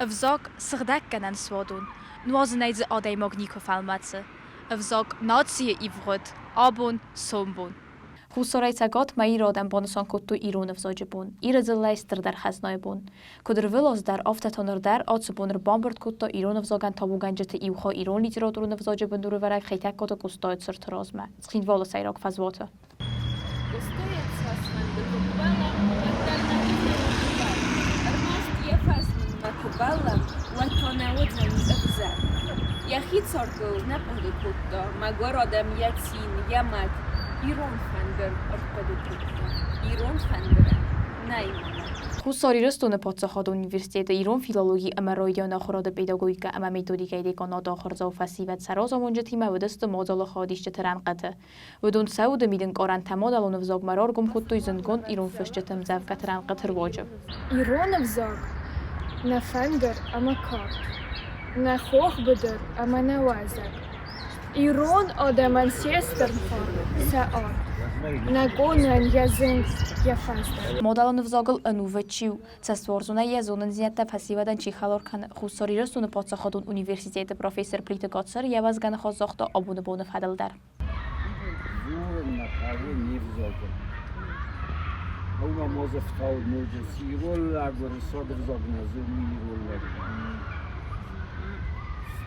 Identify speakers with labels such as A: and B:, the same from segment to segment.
A: Ӕвзаг сыгъдӕггӕнӕн суадон, нуазынӕй дзы адӕймаг никуы фӕлмӕцы. Ӕвзаг нацийы ивгъуыд, абон, сомбон. Хуссарӕй Цӕгатмӕ Иры адӕм банысан кодтой ирон ӕвзаджы бон, Иры дзыллӕйы стырдӕр хӕзнайы бон. Куыд ӕрвылаз дӕр, афтӕ та ныр дӕр ацы бон ӕрбамбырд кодта ирон ӕвзагӕн табугӕнджыты иу хай ирон литературон ӕвзаджы бындурӕвӕрӕг Хетӕгкаты Къостайы цырты размӕ, Цхинвалы сӕйраг фӕзуаты.
B: Къостайӕн цасфӕнды куы бӕллӕм, уӕддӕр нӕ уыдзӕни ивар. Ӕрмӕст йӕ фӕзмынмӕ куы бӕллӕм, уӕд та нӕ уыдзӕни ӕвзӕр. Йӕхи цардыл нӕ хъуыды кодта, мӕгуыр адӕм йӕ цин, йӕ мӕт ирон фӕндыр ӕрхъуыды кодта. Ирон фӕндырӕн нӕй мӕлӕт.
A: Хуссар Ирыстоны паддзахадон университеты ирон филологи ӕмӕ райдиан ахуырады педагогикӕ ӕмӕ методикӕйы деканаты ахуырдзау фӕсивӕд сӕ разамонджытимӕ уыдысты мадзалы хайадисджыты рӕнхъыты. Уыдон сӕ уды мидӕнкъарӕнтӕ мадӕлон ӕвзагмӕ раргом кодтой зындгонд ирон фысджыты ӕмдзӕвгӕты рӕнхъыты руаджы.
C: Ирон ӕвзаг нӕ фӕндыр ӕмӕ кард, нӕ хохбыдыр ӕмӕ нӕ уӕзӕг. Ирон адӕмӕн се стыр фарн, сӕ арт, нӕ къонайӕн йӕ зынг, йӕ фӕздӕг.
A: Мадӕлон ӕвзагыл ӕнувыд чи у, цӕстуарзонӕй йӕ зонындзинӕдтӕ фӕсивӕдӕн чи хӕлар кӕны, Хуссар Ирыстоны паддзахадон университеты профессор Плиты Гацыр йӕ уӕзгӕ ныхас загъта абоны боны фӕдыл дӕр.
D: Дзурын нӕ хъӕуы не взагыл. Уымӕ ма дзы ӕфтауы ноджы, цы ирон лӕг уырыссаг ӕвзаг нӕ зоны, ирон лӕг.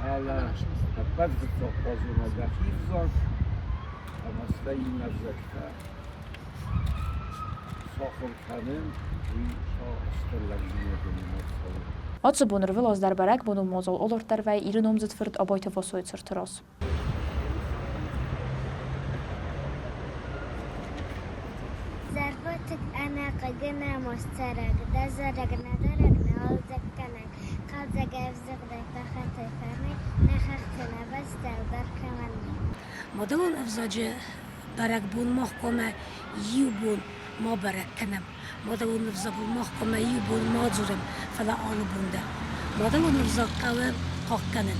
D: Фӕлӕ ӕппӕт фыццаг хъуазонӕг дӕхи взаг ӕмӕ стӕй иннӕ ӕвзӕгтӕ сахуыр кӕнын, уый та стыр лӕгдзинады нымад цӕуы.
A: Ацы бон ӕрвылаз дӕр бӕрӕгбонон мадзал аларддӕр вӕййы Иры номдзыд фырт Абайты Васойы цырты раз.
E: Зӕрватыкк ӕнӕ хъыгы нӕмоз цӕрӕг, дӕ зарӕг нӕ дарӕг, нӕ уалдзӕггӕнӕг, хъӕлдзӕг ӕвзыгъдӕй фӕхӕтой фӕрнӕй, нӕ хӕхты, нӕ бӕсты ӕлдар кӕмӕн нӕй.
F: Мадӕлон ӕвзаджы бӕрӕгбон мах хъуамӕ иу бон ма бӕрӕг кӕнӕм. Мадӕлон ӕвзагыл мах хъуамӕ иу бон ма дзурӕм, фӕлӕ алы бон дӕр. Мадӕлон ӕвзаг хъӕуы хъахъхъӕнын.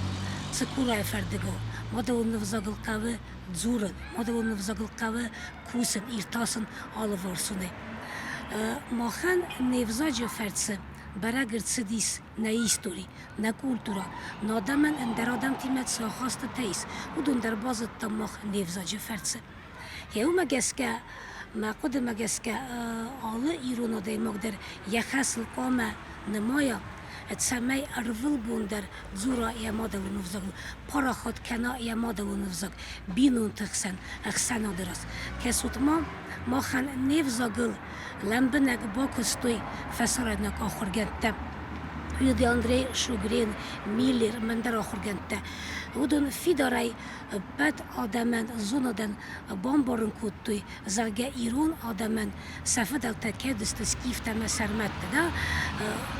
F: Цыкурайы фӕрдыгау. Мадӕлон ӕвзагыл хъӕуы дзурын, мадӕлон ӕвзагыл хъӕуы кусын, иртасын алыварсонӕй. Махӕн не взаджы фӕрцы бӕрӕг ӕрцыдис нӕ истори, нӕ культурӕ, нӕ адӕмӕн ӕндӕр адӕмтимӕ цы ахастытӕ ис, уыдон дӕр базыдтам мах не взаджы фӕрцы. Уымӕ гӕсгӕ, мӕ хъуыдымӕ гӕсгӕ, алы ирон адӕймаг дӕр йӕ хӕсыл хъуамӕ нымайа, цӕмӕй ӕрвылбон дӕр дзура йӕ мадӕлон ӕвзагыл, парахат кӕна йӕ мадӕлон ӕвзаг бинонты хсӕн, ӕхсӕнады раз. Кӕсут ма, махӕн не взагыл лӕмбынӕг бакуыстой фӕсарӕйнаг ахуыргӕндтӕ. Уыди Андрей Шугрин, Миллер, мӕндӕр ахуыргӕндтӕ. Уыдон фидарӕй ӕппӕт адӕмӕн зонадӕн бамбарын кодтой, зӕгъгӕ, ирон адӕмӕн сӕ фыдӕлтӕ кӕд сты скифтӕ ӕмӕ сӕрмӕттӕ. Да?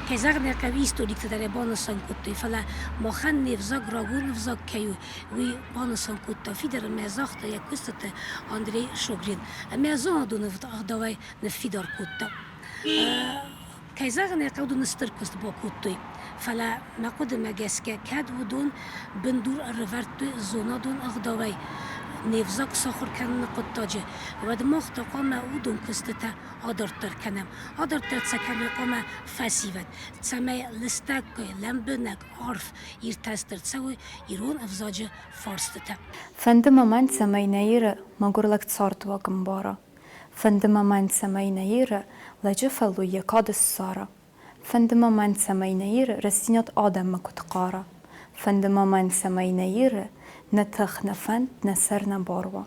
F: Кӕй зӕгъын ӕй хъӕуы, историктӕ дӕр ӕй банысан кодтой, фӕлӕ махӕн не взаг рагон ӕвзаг кӕй у, уый банысан кодта фидар ӕмӕ загъта йӕ куыстыты Андрей Шугрин. Ӕмӕ зонадон ӕгъдауӕй ныффидар кодта. Кӕй зӕгъын ӕй хъӕуы, уыдон стыр куыст бакодтой, фӕлӕ мӕ хъуыдымӕ гӕсгӕ, кӕд уыдон бындур ӕрӕвӕрдтой зонадон ӕгъдауӕй не взаг сахуыр кӕныны хъуыддаджы, уӕд мах та хъуамӕ уыдон куыстытӕ адарддӕр кӕнӕм. Адарддӕр сӕ кӕной хъуамӕ фӕсивӕд, цӕмӕй лыстӕггай, лӕмбынӕг, арф иртӕст ӕрцӕуой ирон ӕвзаджы фарстытӕ.
G: Фӕнды мӕ мӕн, цӕмӕй нӕ Иры мӕгуыр лӕг цардуаг ӕмбара. Фӕнды мӕ мӕн, цӕмӕй нӕ Иры лӕджы фӕллой йӕ кад ыссара. Фӕнды мӕ мӕн, цӕмӕй нӕ Иры рӕстдзинад адӕммӕ куыд хъара. Фӕнды мӕ мӕн, цӕмӕй нӕ Иры нӕ тых, нӕ фӕнд, нӕ сӕр нӕ бар уа.